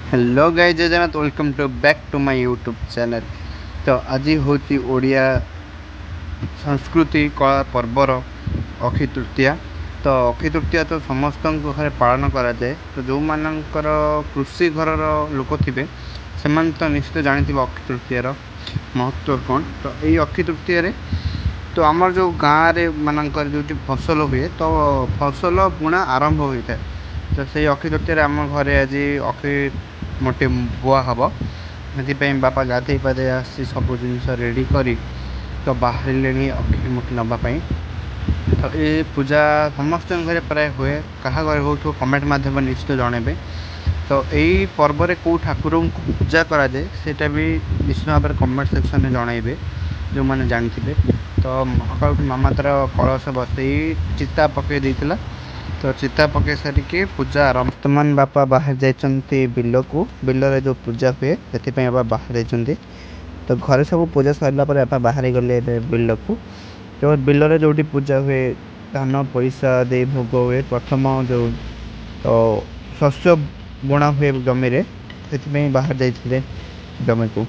Hello guys, Jay Jagannath. Welcome to back to my YouTube channel. ତ ଆଜି ହେଉଛି ଓଡ଼ିଆ ସଂସ୍କୃତି କଳା ପର୍ବର ଅକ୍ଷୟ ତୃତୀୟା। ତ ଅକ୍ଷୟ ତୃତୀୟା ତ ସମସ୍ତଙ୍କ ଘରେ ପାଳନ କରାଯାଏ। ତ ଯେଉଁମାନଙ୍କର କୃଷି ଘରର ଲୋକ ଥିବେ, ସେମାନେ ତ ନିଶ୍ଚିତ ଜାଣିଥିବେ ଅକ୍ଷୟ ତୃତୀୟାର ମହତ୍ତ୍ୱ କ'ଣ। ତ ଏଇ ଅକ୍ଷୟ ତୃତୀୟାରେ ତ ଆମର ଯେଉଁ ଗାଁରେ ମାନଙ୍କରେ ଯେଉଁଠି ଫସଲ ହୁଏ, ତ ଫସଲ ବୁଣା ଆରମ୍ଭ ହୋଇଥାଏ। ତ ସେଇ ଅକ୍ଷୟ ତୃତୀୟାରେ ଆମ ଘରେ ଆଜି ଅକ୍ଷୟ ମୁଠି ବୁଆ ହେବ। ସେଥିପାଇଁ ବାପା ଗାଧେଇ ପାଧେଇ ଆସି ସବୁ ଜିନିଷ ରେଡ଼ି କରି ତ ବାହାରିଲେଣି ଅକ୍ଷୟ ମୁଠି ନେବା ପାଇଁ। ତ ଏ ପୂଜା ସମସ୍ତଙ୍କ ଘରେ ପ୍ରାୟ ହୁଏ। କାହା ଘରେ ହେଉଥିବ, କମେଣ୍ଟ ମାଧ୍ୟମରେ ନିଶ୍ଚିତ ଜଣାଇବେ। ତ ଏଇ ପର୍ବରେ କେଉଁ ଠାକୁରଙ୍କୁ ପୂଜା କରାଯାଏ, ସେଇଟା ବି ନିଶ୍ଚିତ ଭାବରେ କମେଣ୍ଟ ସେକ୍ସନରେ ଜଣାଇବେ ଯେଉଁମାନେ ଜାଣିଥିବେ। ତ ସକାଳୁ ଉଠି ମାମା ତାର କଳସ ବସେଇ ଚିତା ପକାଇ ଦେଇଥିଲା। ତ ଚିତା ପକାଇ ସାରିକି ପୂଜା ଆରମ୍ଭ। ବର୍ତ୍ତମାନ ବାପା ବାହାରି ଯାଇଛନ୍ତି ବିଲକୁ। ବିଲରେ ଯେଉଁ ପୂଜା ହୁଏ, ସେଥିପାଇଁ ବାପା ବାହାରି ଯାଇଛନ୍ତି। ତ ଘରେ ସବୁ ପୂଜା ସରିଲା ପରେ ବାପା ବାହାରି ଗଲେ ଏବେ ବିଲକୁ। ତ ବିଲରେ ଯେଉଁଠି ପୂଜା ହୁଏ, ଧାନ ପଇସା ଦେଇ ଭୋଗ ହୁଏ, ପ୍ରଥମ ଯେଉଁ ତ ଶସ୍ୟ ବୁଣା ହୁଏ ଜମିରେ, ସେଥିପାଇଁ ବାହାରି ଯାଇଥିଲେ ଜମିକୁ।